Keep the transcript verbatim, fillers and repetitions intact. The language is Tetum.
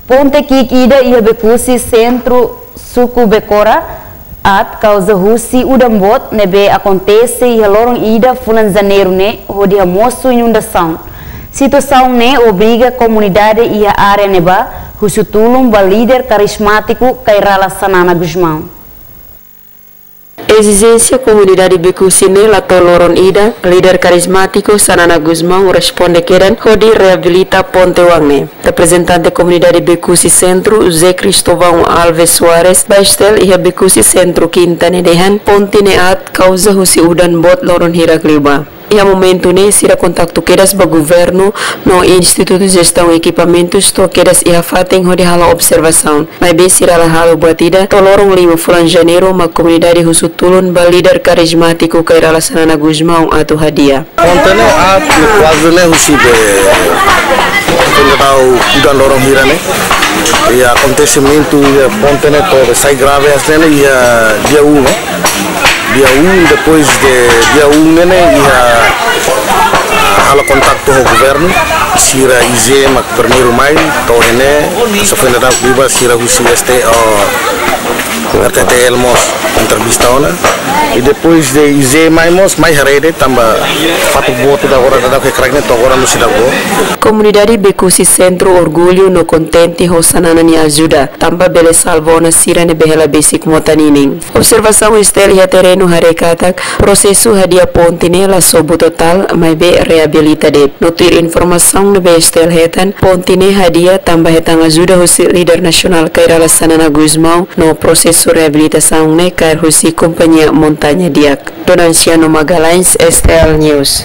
Ponte ki'ik ida iha Becusse, sentru suku Becora, aat kauza husi udan boot ne'ebé akontese iha loron ida fulan Janeiru ne'e hodi hamosu inundasaun. Situasaun ne'e obriga komunidade iha área ne'ebá husu tulun ba líder karizmátiku Kay Rala Xanana Gusmão. Ezijénsia komunidade Becusse ne'e la to'o loron ida, líder karizmátiku Xanana Gusmão responde kedan hodi reabilita ponte oan ne'e. Reprezentante komunidade Becusse Sentru, José Cristóvão Alves Soares, ba STL iha Becusse Sentru Kinta ne'e dehan, ponte ne'e aat kauza husi udan boot loron hirak liubá. Iha momentu ne'e sira kontaktu kedas ba governu no institutu jestaun ekipamentus to'o kedas iha fatin hodi halo observasaun. Maibé sira la halo buat ida to'o loron lima fulan Janeiru mak komunidade husu tulun ba líder karizmátiku Kay Rala Xanana Gusmão atu hadi'a. Ponte ne'e aat, ne'e kuaze ne'e husi be, ponte ne'e tau udan loron hira ne'e. Iha akontesimentu iha ponte ne'e to'o be sai grave hanesan ne'e iha dia um ne'e. Dia um, depois de dia um ne'e ne'e iha halo kontaktu ho governu, sira iha mak primeiru mai, to'o ne'e, só foi na dau riba sira husi STO, RTTL mós, entrevista ona. I depois de iha mai mós, mai haree de'it tanba fatuk boot ida agora daudaun ke krak ne'e to'o agora no seidauk boot. Komunidade Becusse Sentru orgullu no kontente ho Xanana nia ajuda, tanba bele salva ona sira ne'ebé hela besik mota ninin. Observasaun STL iha terrenu haree katak, prosesu hadi'a ponte ne'e la sobu totál, maibé reabilita de'it. No tuir informasaun ne'ebé STL hetan, ponte ne'e hadi'a tanba hetan ajuda husi líder nasionál Kay Rala Xanana Gusmão, no prosesu reabilitasaun ne'e kaer husi kompañia Montanha Di'ak. Donanciano Magalhães, STL News.